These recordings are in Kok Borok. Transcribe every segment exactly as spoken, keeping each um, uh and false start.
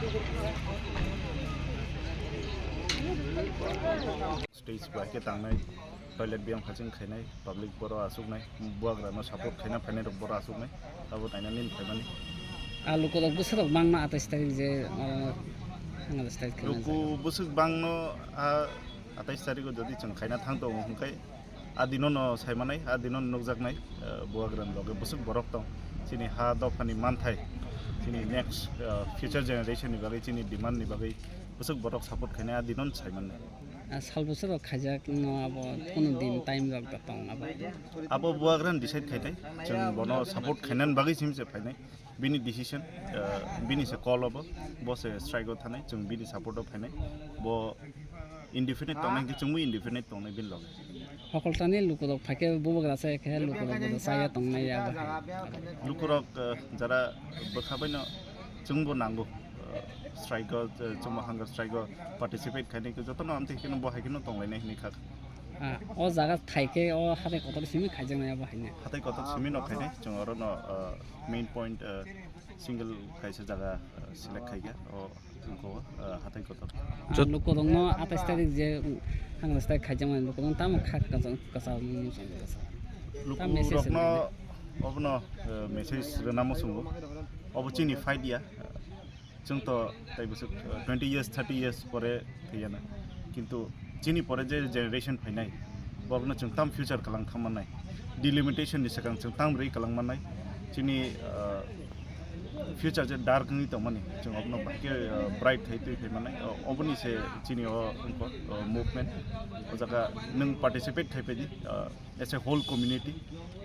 Stage bai khe tangnai, toilet biyang haching khainai, public boro asuknai, buagrano support khaina phainai rok boro asuknai, abo naina nini phaimani. A lukurok bwsarok bangma atais tarik je, uh, Bangladesh state khe Luku bwswk bangno a atais tarigo jodi chwng khaina thang tongo hwnkhe a dino no saimanai, a dino no nukjaknai, uh, buagrani loge bwswk borok tong, chini ha dophani manthai, chini next, uh, future generation ni bagwi, chini demand ni bagwi bwswk borok support khainai a dino no saimannai. A sal bwswk rok khaijak no abo kunu din time rok da tong abo. Abo buagrani decide khainai, chwng bono support khainani bagwi simi se phainai. Bini decision, uh, bini se call obo, bo se strike o thanai, chwng bini support o phainai. Bo indefinite tongnai hwnkhe chwngbo indefinite tongnai bini loge. Hokoltani lukurok phaikhe bubagra se khe lukurok bo chaya tongnai ya bo. Lukurok, uh, jara bwkha baino chwngbo nango, uh, strike o, uh, chwngbo hunger strike o participate khainai khe jotono amtwi kheno bo hai kheno tonglainai hinwi kha. Ah, o jaga thaikhe o hatai kotor simi khaijaknai abo haino. Hatai kotor simi no khainai, chwng oro no, uh, main point, uh, single kaisa jaga, uh, select khaikha, o wngkha o, uh, hatai kotor. Ah, lukurokno atais tarik je, um, Bangladesh tai khaijakmani lukurokno tamo kha kwchang, kwchang, kwchang. Tamo message Lukurokno rwnai. Obono, uh, message rwna muchungo. Obo chini fight ya. Chwng to tai bwswk, uh, twenty years, thirty years pore thwiyana. Kintu chini pore je generation phainai, borokno chwng tam future kwlang thangmannai. Delimitation ni swkang chwng tam rwi kwlang mannai. Chini, uh, future je dark wngwi tongmani, chwng obono bahai khe, uh, bright khai twi khai mannai. O-, oboni se chini o wngkha, uh, movement. O jaga nwng participate khai phaidi, uh, as a whole community,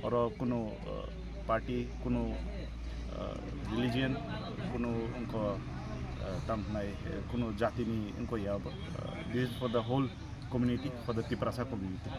oro kunu, uh, party, kunu, uh, religion, kunu wngkha, uh, tam hwnai, uh, kunu jatini wngkha ya bo, uh, this is for the whole community, for the Tiprasa community.